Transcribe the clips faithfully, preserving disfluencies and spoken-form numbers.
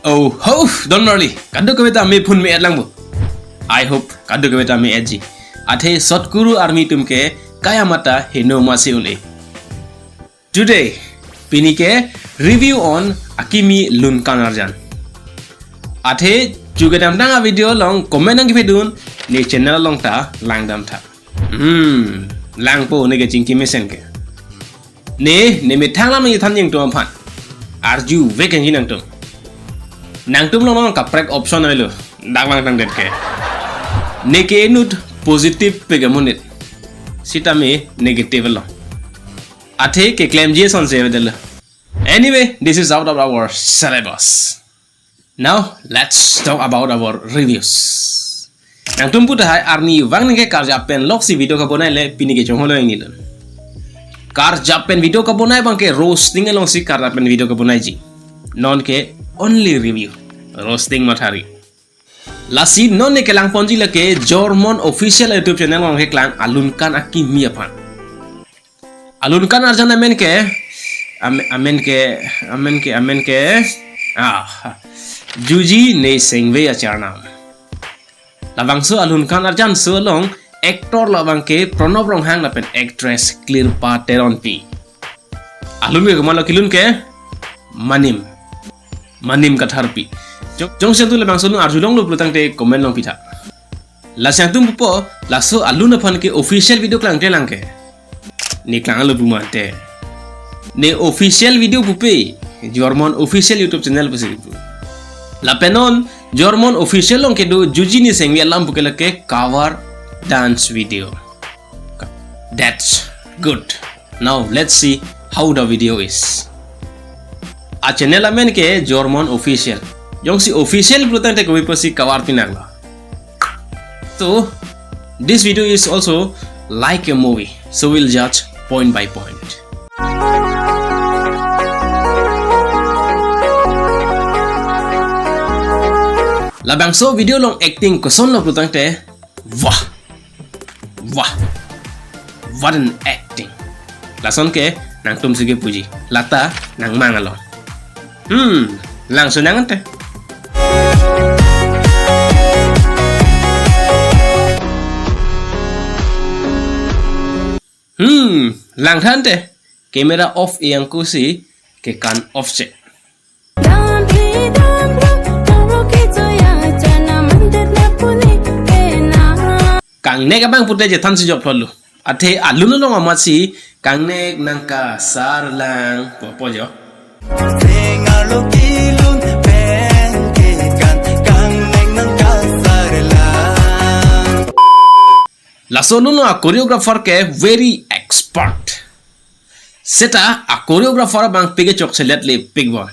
Oh ho, don marli, kadokave ta me phun me-et lang bo. I hope kadokave ta me-etji. Athe Sotkuru Army atum ke kayamat ta heno masi un-e. Today, pini ke review on akimi Lunkan Arjan. Athe, chu kedamtang a-video along comment nangkepadun, ne channel along ta langdam tha. Hmm, langpo ne kechingki mesen ke. Ne, ne methang lam ne than jeng atum aphan. Arju vek nangji nangtum. Nangtum along kaprek option avelo, dak langtangdet ke. Ne ke inut positive pik amonit. Sitame negative lo. Athe keklemji asonsi avedetlo. Anyway, this is out of our syllabus. Now, let's talk about our reviews. Nangtum pu tahai arnivang neke karjap pen loksi video kabonai le pini ke chongholo ingni lun. Karjap pen video kabonai abang ke roasting alongsi karjap pen video kabonaiji. Non ke only review. Roasting mathari. Lasi non ne kelangponji lake Jormon Official YouTube channel along keklang Alunkan akimi aphan. Alunkan Arjan amen ke, am-, amen ke, amen ke, amen ke, ah, Juji Ne Sengve acharnam. Labangso Alunkan Arjan so along actor labang ke Pranab Ronghang lapen actress Klirpa Teronpi. Alun ke komatlo kelun ke? Manim. Manim Katharpi. Jong, jongsi nangtum labangso alun arjulonglo pulotangte comment along pitha. Lasi nangtum pupo, laso alun aphan ke official video klangte lang ke. Ne klanglo pu mate. Ne official video pupe, Jormon Official YouTube channel pusi pu. Lapen non, Jormon Official along kedo Juji Ne Sengve alam pu ke lake cover dance video. That's good. Now let's see how the video is. A channel amen ke Jormon Official. Jongsi official pulotangte kopi pusi cover pinaklo. So, this video is also like a movie. So we'll judge point by point. Labangso video along acting kosonlo pulotangte, wah. Wah. What an acting. Lason ke nangtum si kepuji. Lata nangmang along. Hmm, langsun nang ante. Hmm, langtha ante. Camera off iyang kusi kekan off che. Kangnek abang pute je thansi jop tholu. Athe alun along amatsi kangnek nangkasar lang. Po, po jo. Laso alun a choreographer ke very expert. Seta a choreographer abang pike chok selet le pik bon.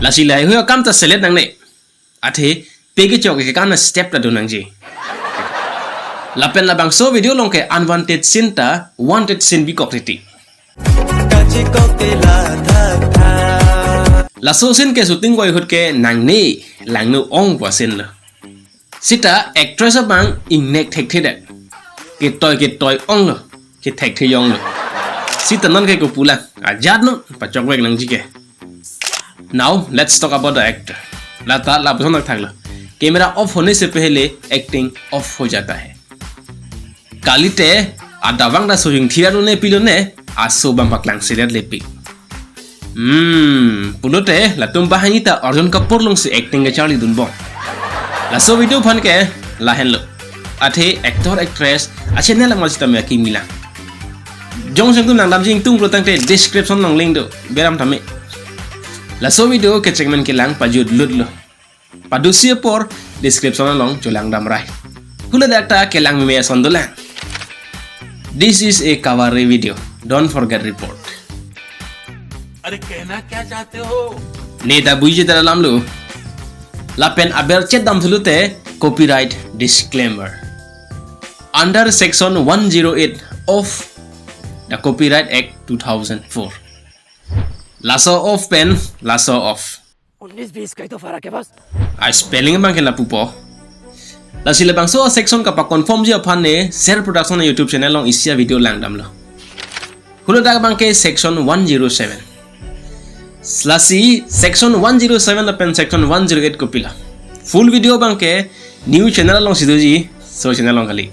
Lasi lahai hui akam ta selet nangne. Athe pike chok ke kana step ta do nangji. Lapen labangso video along ke unwanted scene ta wanted scene bikok titi. Laso scene ke shooting koi ahut ke nangne langno ong pu a-scene lo. Seta actress abang ingnek thekthedet. Ketoi ketoi onglo, kethekthe jonglo. Seta non ke kopulang. Ajat non, pachokvek nangji ke. Now, let's talk about the actor. Lata lapuson thaklo. Camera off hone se pehle acting off ho jata hai. Kalite, adavang ta sojing thira lone pilone, aso bang paklang selet le pik. Hmm, pulote, latum bahani ta Arjun Kapoor alongsi acting kecharli dunbom. Laso video aphan ke, lahenlo. Athe actor actress, a-channel amat sitame akimi lang. Jongsi nangtum nangdamji ingtung pulotangte description along link do, beram tame. Laso video kechengmen kelang pajut lutlo. Padusi apor description along cholangdamrai. Hula dak ta kelang meme ason dolang. This is a cover video. Don't forget report. अरे कहना क्या चाहते हो? Neta buji dara lamlo. Lapen aber chet dam thulute copyright disclaimer. Under section one zero eight of the Copyright Act two thousand four. Laso of pen, laso of. उन्नीस बीस का ही तो फर्क है बस। A spelling abang ke lapupo. Lasi labangso section kapaconfirmji aphan ne Ser Production YouTube channel along isi a-video langdamlo. Huladak abangke section one zero seven. Lasi section one zero seven lapen section one zero eight kopilo. Full video abangke new channel alongsi doji, laso channel along kali.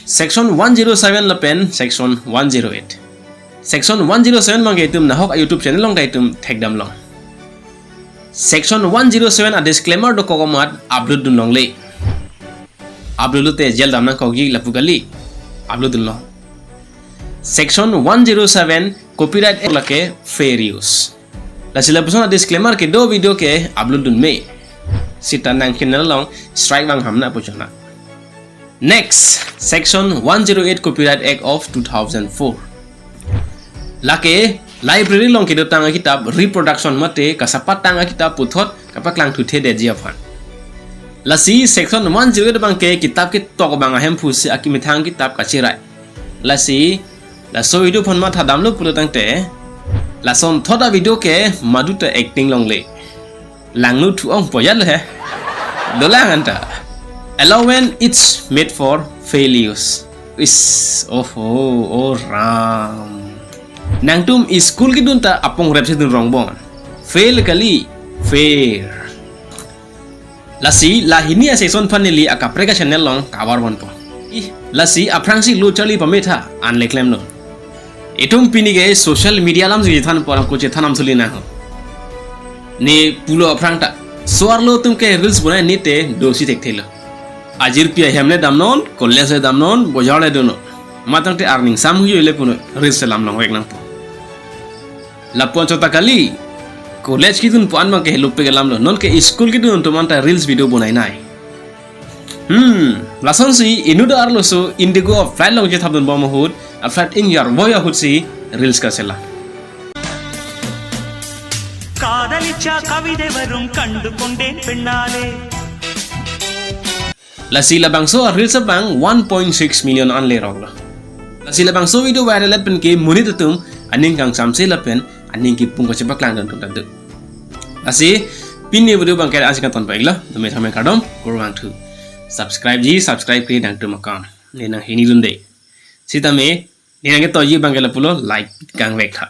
Section one zero seven lapen section one zero eight. Section one zero seven abangke itum nahok a-YouTube channel along ta itum thekdamlong. Section one zero seven a-disclaimer dokok amat upload dunlongle. Upload lote jail dam nangkokji lapu kali. Upload dunlong. Section one zero seven copyright act lake fair use. Lasi lapuson a-disclaimer kedo video ke upload dunme. Seta nang channel along strike vang hamna pu chona. Next, section one zero eight Copyright Act of two thousand four. Lake library along kedotang akitap reproduction mate kasapatang akitap puthot kapaklang thuthedetji aphan. Lasi section one zero eight abangke kitap ketok abang ahemphu si akimethang kitap kachirai. Lasi laso video aphan mathadamlo pulo tangte, lasonthot a-video ke maduta acting longle. Langno thu-ong poyat lo he. Dolang anta. Allowance is made for fair use. Is, oho, oh Ram. Nangtum school kedun ta apong rep si dun rongbon. Fair kali, fair. Lasi la hini a-section aphan neli akaprek a-channel along cover ponpo. Ih, lasi aphrangsi lo charli pametha an le klemnon. Itum pini ke social media alam si than poram ko chethan am suli na ho. Ne pulo aphrang ta. Soarlo atum ke reels bonai ne te dosi thekthelo. Ajirpi ahem le damnon, college le damnon, bojar le donon. Matangte earning sam huyo le puno reels lam longvek nangpo. Lapu-an chot ta kali. College kedun pu-an abangke helope ke lamlo. Nonke school kedun atum anta reels video bonainei. Hmm, lasonsi inut arloso Indigo a-flight along chethapdunbom ahut, a-flight ingjarboi ahutsi reels kaselam. കാതലിച്ച കവിത വരും കണ്ടുകൊണ്ടേൻ പിന്നാലെ. Lasi labangso a-reels abang one point six million an leroklo. Lasi labangso video viral pen ke monit atum aning kangsamse lapen aning kipung kachepaklangdun atum ta do. Lasi pini video abangke la-ansi kangton pon-iklo, dome thame kardom, kurvangthu. Subscribe ji, subscribe kri nangtum akam. Ne nang hini dunde. Sitame, ne nang ketoji abangke lapulo, like kangvek tha.